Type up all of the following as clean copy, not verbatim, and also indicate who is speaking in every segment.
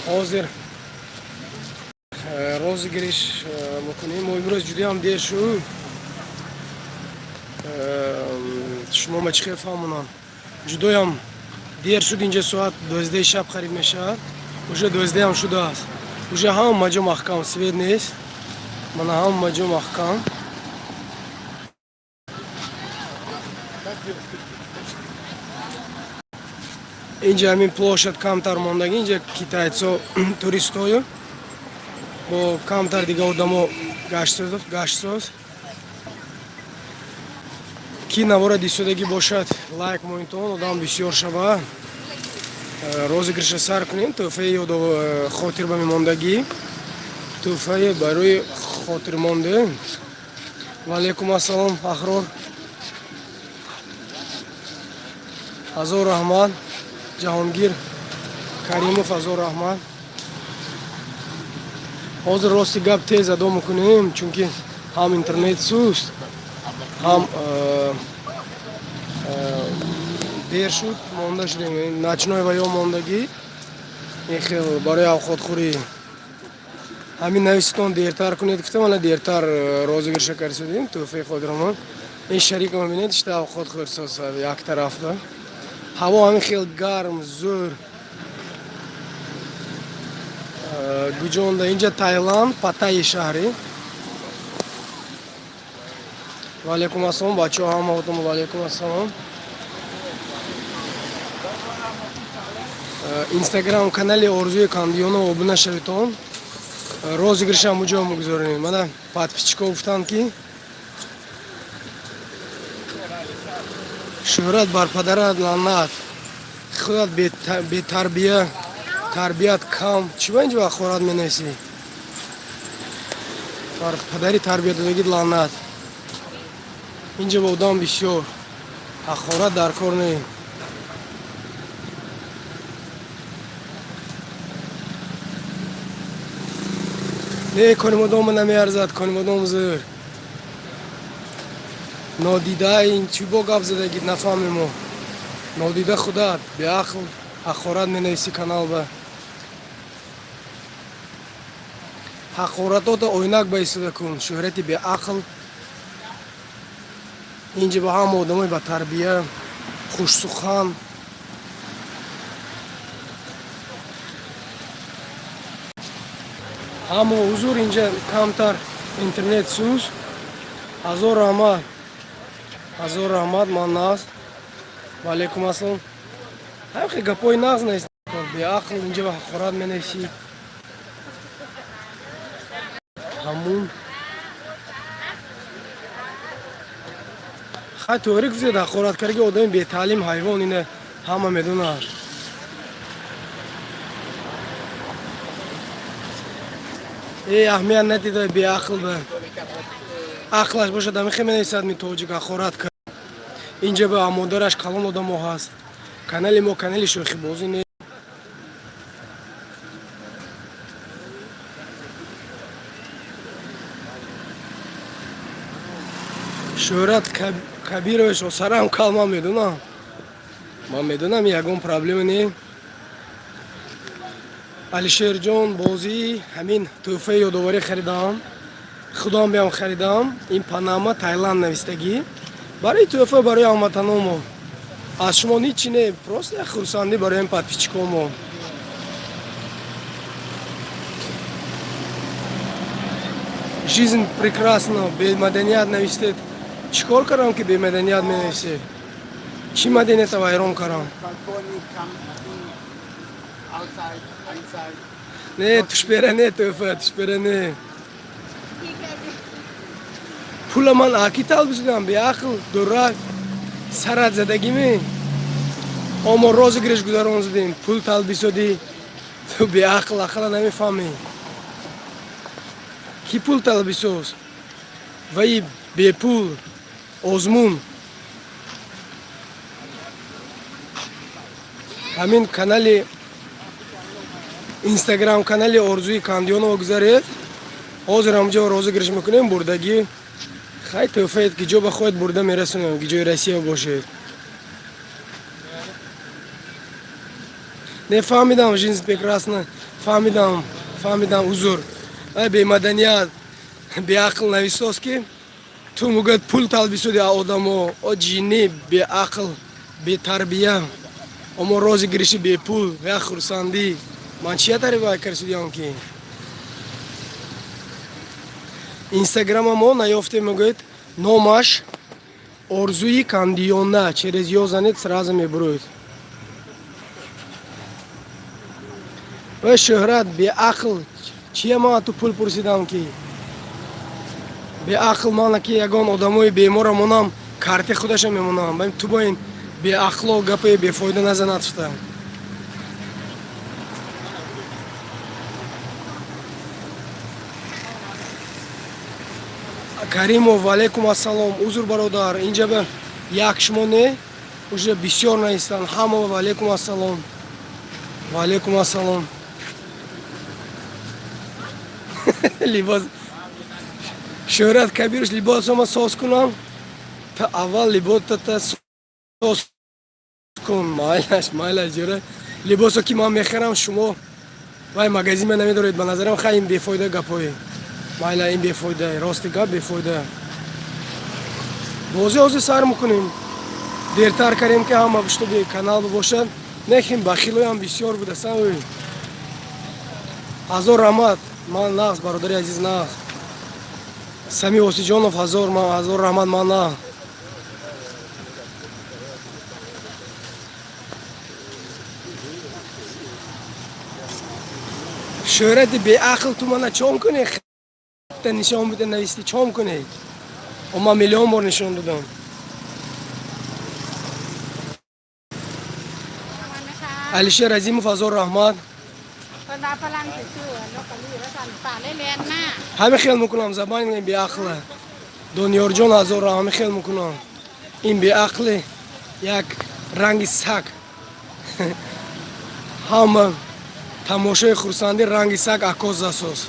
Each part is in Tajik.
Speaker 1: Ҳозир розыгрыш мекунем. Мо имрӯз ҷудоям дер шуд. Шумо ма чӣ хел фаҳмонам, ҷудоям дер шуд. Инҷа соат 12-и шаб қариб мешавад, уже 12-ам шудааст. Уже ҳама ҷо маҳкам, свет нест, мана ҳама ҷо маҳкам. Инҷа ҳамин площадь камтар мондагӣ, инҷа китайцо, туристою бо камтар дига одамо гаштсоз. Ки навора дисодагӣ бошад, лайк моинтон, одам бисёр шава. Розыгрыша сар кунем. Тӯҳфаи ёдо хотир ба мемондагӣ, тӯҳфаи барои хотирмонде. Ваалайкум ассалом, Аҳрор, ҳазор раҳмат. Ҷаҳонгир Каримов, ҳазор раҳмат. Ҳозир, рости гап, тез адо мекунем, чунки ҳам интернет суст, ҳам дер шуд, монда шудем. Ночной ва ё мондагӣ ин хел барои авқотхӯрӣ. Ҳамин нависитон, дертар кунед гуфтам, ана дертар розыгрыша кардисодем. Тӯҳфаи хотиромон. Ин шарикама бинед, ишта авқот хӯрсос як тарафда. Ҳаво ҳамин хел гарм, зӯр. Гуҷонда инҷа Тайланд, Паттайи шаҳрӣ. Ваалайкум ассалом, бачаҳо, ҳамаотон ваалайкум ассалом. Инстаграм канали Орзуи Кандиёнова обуна шавитон, розыгрышам уҷо мегузоронем. Мана подписчико гуфтанд, ки шӯҳрат бар падарат лаънат, худат бетарбия, тарбият кам. Чӣ ба инҷо ҳақорат менависӣ? Бар падари тарбия додагит лаънат. Инҷа ба одам бисёр ҳақорат дар кор не. Не, Конибодома намеарзад, Конибодом зӯр. Нодида ин чӣ бо гап задагит, нафаҳмемо. Нодида худат беақл, ҳақорат менависӣ канал ба. Ҳақоратота ойнак ба истода кун, шӯҳрати беақл. Инҷа ба ҳама одамои ба тарбия, хушсухан. Ҳамо ҳузур, инҷа камтар интернет сӯз. Ҳазор раҳмат, ҳазор раҳмат, ман нағз. Ваалайкум ассалом. Ҳамхе гапҳои нағз нест, беақл, инҷа ба ҳақорат менависӣ. Ҳамун хай тоғри гуфтед, ҳақорат кардаги одами бетаълим, ҳайвон, ина ҳама медонад. Э, аҳамият надида беақл, ба ақлаш бошад, ҳамихе менависад ми тоҷик ҳақорат кард. Инҷа ба модараш калон одамо ҳаст. Канали мо канали шӯхибозӣ не. Шӯҳрат Кабирович, осарам кал, ман медонам, ман медонам, ягон проблема не. Алишерҷон, бозӣ ҳамин тӯҳфаи ёдоварӣ харидам, худам биям харидам. Ин панама, Тайланд навистагӣ, барои тӯҳфа барои ҳамватаномо. Аз шумо ҳичи не, просто як хурсандӣ барои ин подписчикомо. Жизнь прекрасна. Бемаданият навистед, чӣ кор кардам, ки бемаданият менависед? Чӣ маданията вайрон кардам?
Speaker 2: Balcony come in outside, inside.
Speaker 1: Не, тушпера не, тӯҳфа тушпера не. Пула ман аки талбисудам, беақл, дурак, сарат задагиме. Омо розыгрыш гузарон задем, пул талбисодӣ. Ту беақл, ақла намефаҳмӣ. Ки пул талбисоз? Ваи бепул озмун. Ҳамин канали Инстаграм канали Орзуи Кандиёнова гузаред. Ҳозир ҳамҷо розыгрыш мекунем бурдагӣ. Хай, тӯҳфаед, ки ҷо ба хоҳед бурда мерасонем, ки ҷои Россия бошед. Не фаҳмидам, жизнь прекрасна. Фаҳмидам, фаҳмидам, узр. Ай бемаданият, беақл нависост, ки ту мегӯяд, пул талбисуди одамо. О ҷинни, беақл, бетарбия. Омо рози гириши бепул як хурсандӣ. Ман чия тариба карсудиям, ки инстаграма мо наёфтем? Мегӯяд, номаш Орзуи Кандиёна, через ё занед, сразу мебуроед. Ва Шӯҳрат, беақл, чия ман ту пул пурсидам, ки беақл? Мана ки ягон одамои бемора монам, карти худаша мемонам. Ту бо ин беақло гапаи бефоида назанад фута. Каримов, ваалейкум ассалом. Узр, бародар, инҷа ба як шумо не, уже бисёр наистанд ҳама. Ваалейкум ассалом, ваалейкум ассалом. Либос, Шӯҳрат Кабирович, либосама соз кунам. Та аввал либотата соз кун. Майлаш, майлаш, ҷура либосо ки ман мехарам, шумо вай магазин намедоред, ба назарам. Хай, ин бефоида гапҳое. Майла, ин бефоида, рости гап, бефоида. Бозӣ ҳозир сар мекунем, дертар кардем, ки ҳама чтобы канал бошад. Нехим, бахилоям бисёр будасан. Ҳазор раҳмат, ман нағз, бародари азиз, нағз. Сами Осиҷонов, ҳазор раҳмат, ман нағз. Шӯҳрати беақл, ту мана чон кунӣ? Нишон бида, нависти, чон кунӣ? Ман миллион бор нишон додам.
Speaker 3: มันนะคะ
Speaker 1: Алишер Азимов, ҳазор раҳмат.
Speaker 3: คนว่าฝรั่งสิซื้อลอตเตอรี่ว่าสั่นป่าได้แลนหน้า
Speaker 1: Ҳамин хел мекунам, забани ин беақла. Донёрҷон, ҳазор раҳмат, ҳамин хел мекунам ин беақли, як ранги саг. Ҳама тамошои хурсандӣ, ранги саг аккос засоз.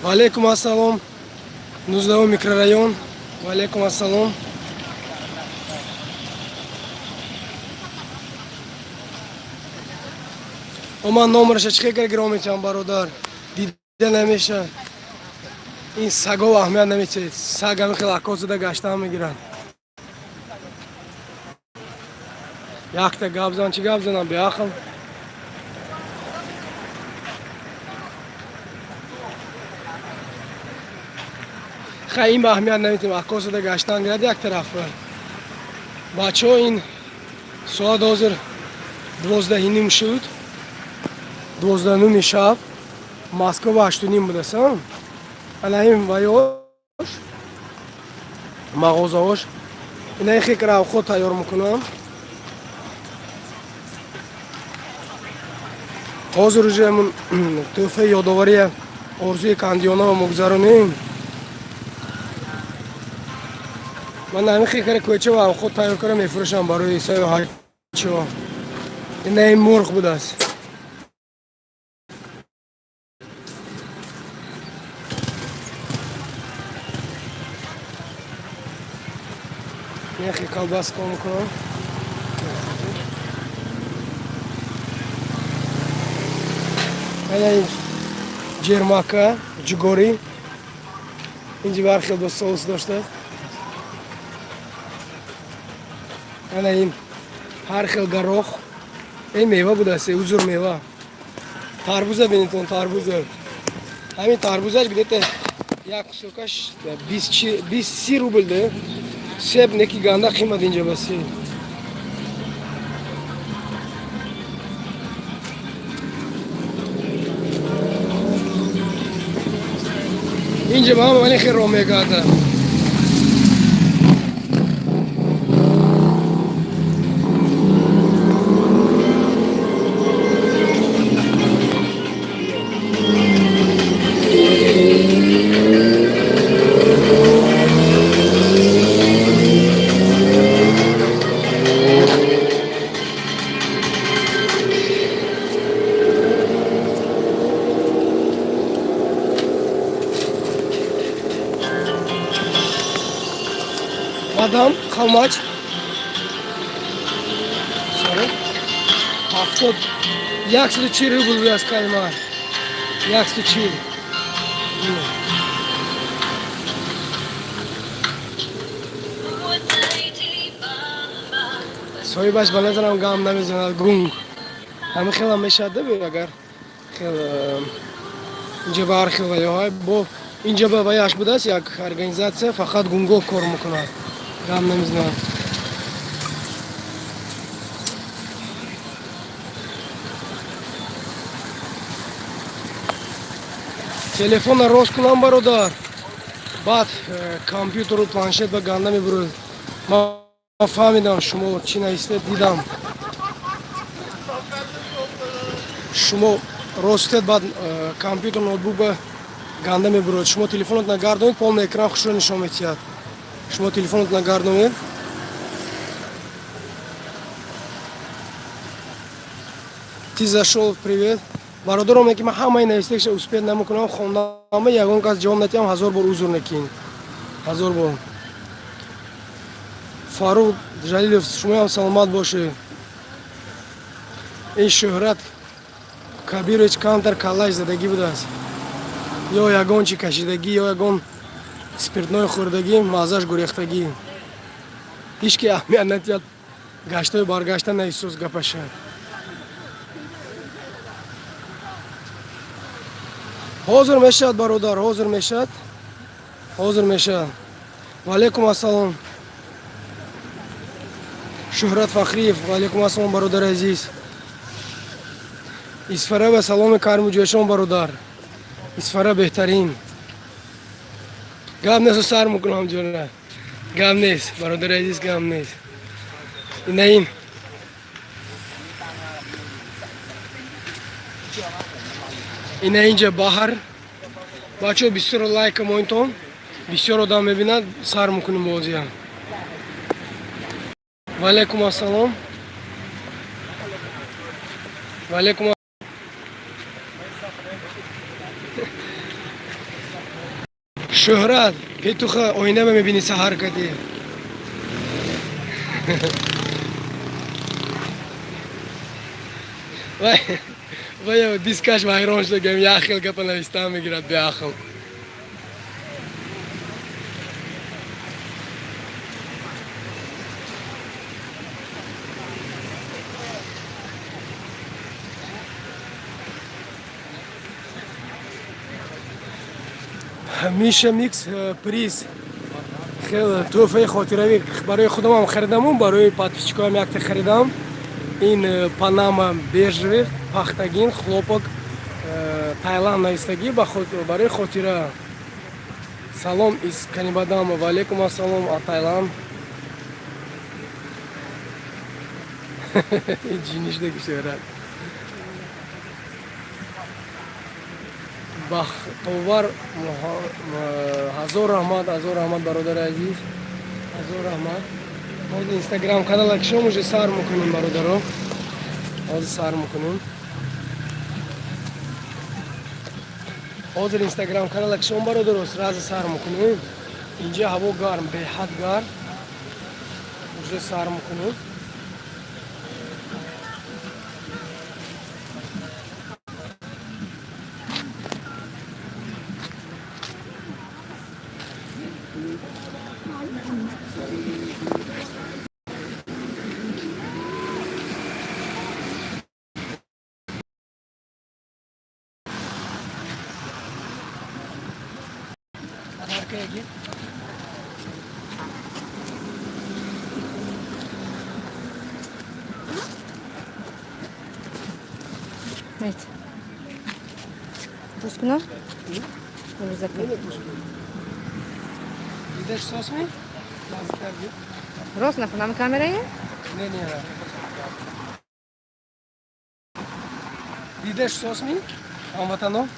Speaker 1: Ваалейкум ассалом, 19-ум микрорайон, ваалейкум ассалом. Ман номерша чӣ хел гиро метиҳам, бародар? Дида намеша. Ин саго аҳамият наметиҳед. Саг ҳами хел аккос зада гаштан мегиранд. Якта гап зан. Чӣ гап занам, беақл? Хай, ин ба аҳамият наметиҳем, аккос зада гаштан гирад як тараф. Бачаҳо, ин соат ҳозир 12:30 шуд, 12:30 шаб, Москва 8:30 будасан. Ана ин ваёш, мағозаош, ина хекра овқот тайёр мекунам. Ҳозир уже тӯҳфаи ёдовария Орзуи Кандиёнаро мегузаронем. Ман ҳамин хекара кӯча ва овқот тайёр кара мефурӯшам барои саёҳатчиҳо. Ина ин мурғ будааст. Яхе колбаска мекунам. Ана ин ҷермака ҷугорӣ, инҷи бархел бо соус дошта. Ана ин ҳар хел горох. Ин мева будааст, узур, мева. Тарбуза бинитон, тарбуза. Ҳамин тарбузаш где-то як кусокаш 20, 30 рубл де. Себ неки ганда қимат инҷа ба себ. Инҷа ба ҳама вале хел роҳ мегарда. Мадам, how much? Sorry. 70, 140 рубл буяст кальмар. 140. Соҳибаш ба назарам гам намезанад, гунг. Ҳамин хелам мешавад, агар хел инҷа ба ҳар хел ваёҳай бо инҷа ба ваяш будааст, як организация, фақат гунго кор мекунад, гам намезанад. Телефонро рост кунам, бародар, баъд компютеру планшет ба ганда мебурад. Ман фаҳмидам, шумо чӣ нависед, дидам. Шумо ростед, баъд компютер, ноутбук ба ганда мебурад. Шумо телефонот нагардонед, полный экран хушро нишон медиҳад. Шумо телефонот нагардонед. Ты зашел, привет. Бародаром, ки ман ҳамаи навистагиша успеть намекунам хондама, ягон кас ҷавоб натиҳам, ҳазор бор узр накин, ҳазор бор. Фарух Ҷалилов, шумоям саломат бошед. Ин Шӯҳрат Кабирович камтар каллаш задагӣ будааст, ё ягон чи кашидагӣ, ё ягон спиртной хӯрдагӣ, маззаш гурехтагӣ. Ҳеч ки аҳамият натиҳад, гаштаи баргашта нависоз гапаша. Ҳозир мешавад, бародар, ҳозир мешавад, ҳозир мешавад. Ваалайкум ассалом, Шӯҳрат Фахриев, ваалайкум ассалом, бародари азиз. Исфара ба саломи карму ҷӯшон, бародар. Исфара беҳтарин. Гап нест, сар мекунам, ҷона, гап нест, бародари азиз, гап нест. Ина ин ина инҷа баҳр. Бачаҳо, бисёр лайка моинтон, бисёр одам мебинад. Сар мекунем бозия. Ваалайкум ассалом, ваалайкум. Шӯҳрат, петуха оина мебини саҳар кадӣ. Вай вай, дискаш вайрон шуда, гам як хел гапа навистан мегирад, беақл. Миша Микс, приз хеле тӯҳфаи хотиравӣ барои худамам харидаму барои подписчикоям якта харидам. Ин панама бежевый, пахтагин, хлопок, Таиланд навистагӣ, барои хотира. Салом из Канибадама. Ваалейкум ассалом, а Таиланд ҷинишдаги. Шӯҳрат Бахтовар, ҳазор раҳмат, ҳазор раҳмат, бародари азиз, ҳазор раҳмат. Ҳозир Инстаграм канала кишом, уже сар мекунем, бародаро, ҳозир сар мекунем. Ҳозир Инстаграм канала кишом, бародаро, сразу сар мекунем. Инҷа ҳаво гарм, беҳад гарм, уже сар мекунем. Arkaya gir.
Speaker 4: Evet. Пусть кунам? Или закрыть?
Speaker 1: Не, пусть. Идешь с ми? Наздиктар гир.
Speaker 4: Рост накунам камераи?
Speaker 1: Не, не, не. Дидеш сосми? Ҳамватано?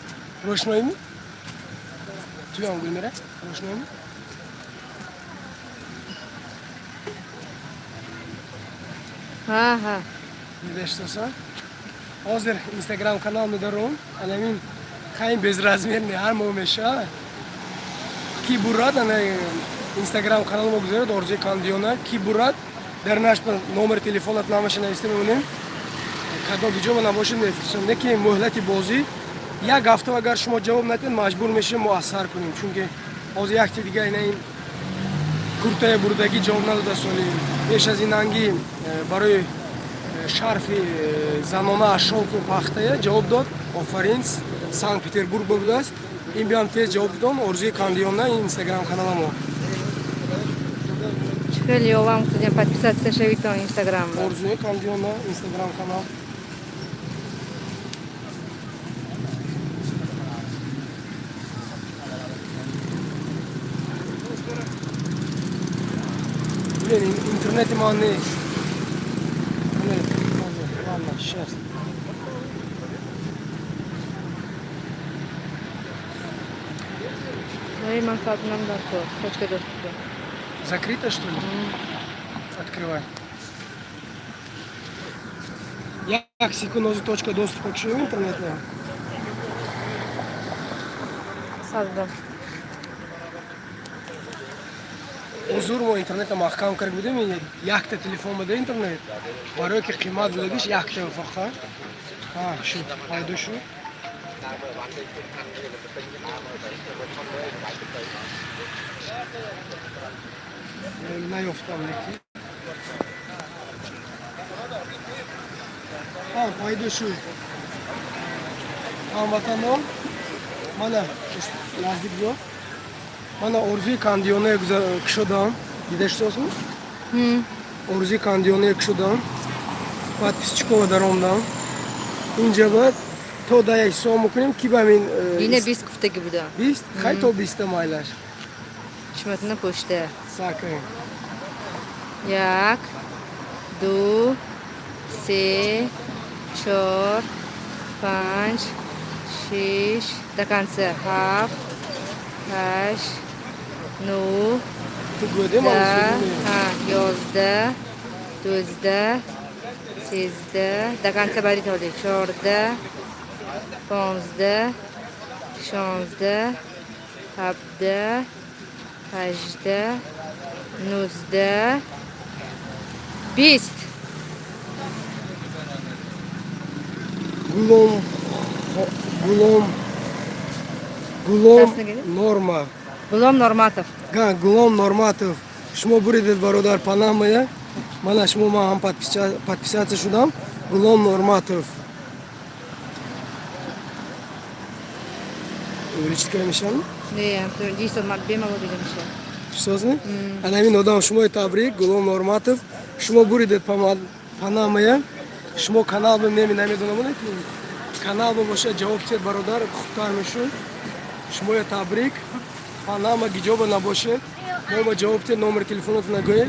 Speaker 1: Рӯшноими? Туям Гулмира? Рӯшноими?
Speaker 4: Ҳа, ҳа.
Speaker 1: Дидеш соса? Ҳозир Инстаграм канал медорум. Анамин хайм безразмерный ҳар моҳ меша. Ки бурад, ана Инстаграм канал мо гузаред, Орзуи Кандиёна. Ки бурад, дар наш номери телефонат намаша нависта мемонем. Кадом ҷоба набошед, мефирсем. Не ки муҳлати бозӣ як ҳафта, агар шумо ҷавоб надиҳед, маҷбур мешавем мо аз сар кунем, чунки ҳозир якти дига ина ин куртая бурдагӣ ҷавоб надода. Соли пеш аз ин анги барои шарфи занона аз шёлку пахтая ҷавоб дод. Офарин, Санкт Петербург будааст. Ин биам тез ҷавоб додам. Орзуи Кандиёна, Инстаграм канала мо.
Speaker 4: Чӣ хеле ёвам кудем, подписаться шавитон Инстаграм.
Speaker 1: Орзуи Кандиёна, Инстаграм канал. Блин, интернети ман нест. Блин, ладно, сейчас.
Speaker 4: Ой, ман сатынам дар кор. Точка доступа.
Speaker 1: Закрыто, что ли? Открывай. Як секунд, точка доступа к интернету.
Speaker 4: Саддам.
Speaker 1: Узур, мо интернета маҳкам кард будем, якта телефон буда интернет. Барое ки қимат будагиш, якта фақат. Ҳа, шуд, пайдо шуд. Наёфтам леки. Ҳа, пайдо шуд. Ҳамватанон, мана наздик биё. Мана Орзуи Кандиёна кушодам. Дида шудосми? Орзуи Кандиёна кушодам. Подписчикова даромдам. Инҷа баъд то да ҳисоб мекунем, ки ба мин
Speaker 4: Ине 20 гуфтаги буда.
Speaker 1: 20, хай, то 20 майлаш.
Speaker 4: Чиматна пушта.
Speaker 1: Сакай.
Speaker 4: Як, ду, се, чор, панҷ, шиш, до конца ҳафт, ҳашт, нӯҳ,
Speaker 1: Ту гӯдем.
Speaker 4: 10, 11, 12, 13, до конца бари толи, 14, 15, 16, 17, 18, 19, 20.
Speaker 1: Гулом, Гулом, Гулом Норма.
Speaker 4: Гулом Норматов.
Speaker 1: Га, Гулом Норматов. Шумо буридед, бародар, Панамая. Мана шумо, ман ҳам подписаться шудам. Гулом Норматов. Увеличить кара мешавам?
Speaker 4: Не, бемалол дида мешавад.
Speaker 1: Чизозми? Ана ҳамин одам, шумои табрик, Гулом Норматов. Шумо буридед Панамая. Шумо канал бим неми намедонам, ки канал бошад, ҷавоб тиҳед, бародар, хубтар мешуд. Шумоя табрик. Панама гиҷоба набошед, мо ба ҷавоб тиҳед, номери телефонотон нагӯед.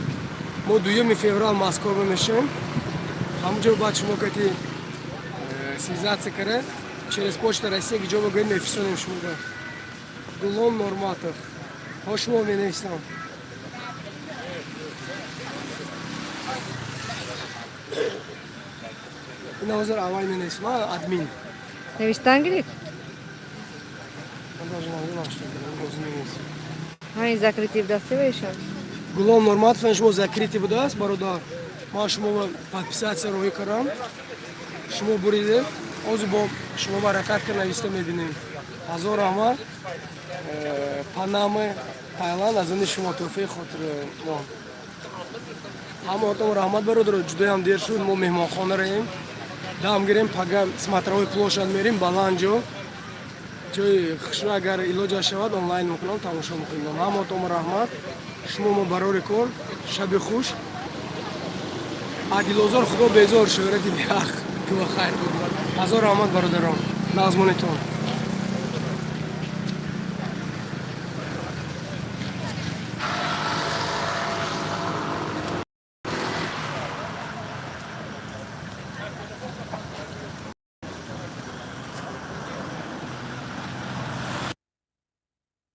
Speaker 1: Мо 2 феврал Москва мешавем. Ҳамунҷо баъд шумо кати связаться кара, через Почта Россия гиҷоба гӯед, мефирсонем шуморо. Гулом Норматов. Ҳо, шумо менависам. Ина ҳозир аввал менависам, админ.
Speaker 4: Навиштан гирифт?
Speaker 1: Ман даже намедонам, что ҳозир менависам.
Speaker 4: Ҳамин закрытый будастӣ ишон.
Speaker 1: Гулом Норматов, шумо закрытый будааст, бародар. Ман шумо подписаться роҳӣ кардам. Шумо буридед. Ҳозир бо шумо баракат ка нависта мебинем. Ҳазор раҳмат. Панама, Таиланд аз они шумо, тӯҳфаи хотир мо. Ҳамаотон раҳмат, бародар, ҷудоям дер шуд, мо меҳмонхона раем. Дам гирем, пага смотровой площадь мерем, баланд ҷо. Ҷои хушрӯ, агар илоҷа шавад, онлайн мекунам, тамошо мекунем. Ҳамаотон раҳмат. Шумо мо барори кор, шаби хуш. Адилозор худо безор, шӯҳрати беҳақ. Ту ба хайр буд. Ҳазор раҳмат, бародарон. Нағзмонитон.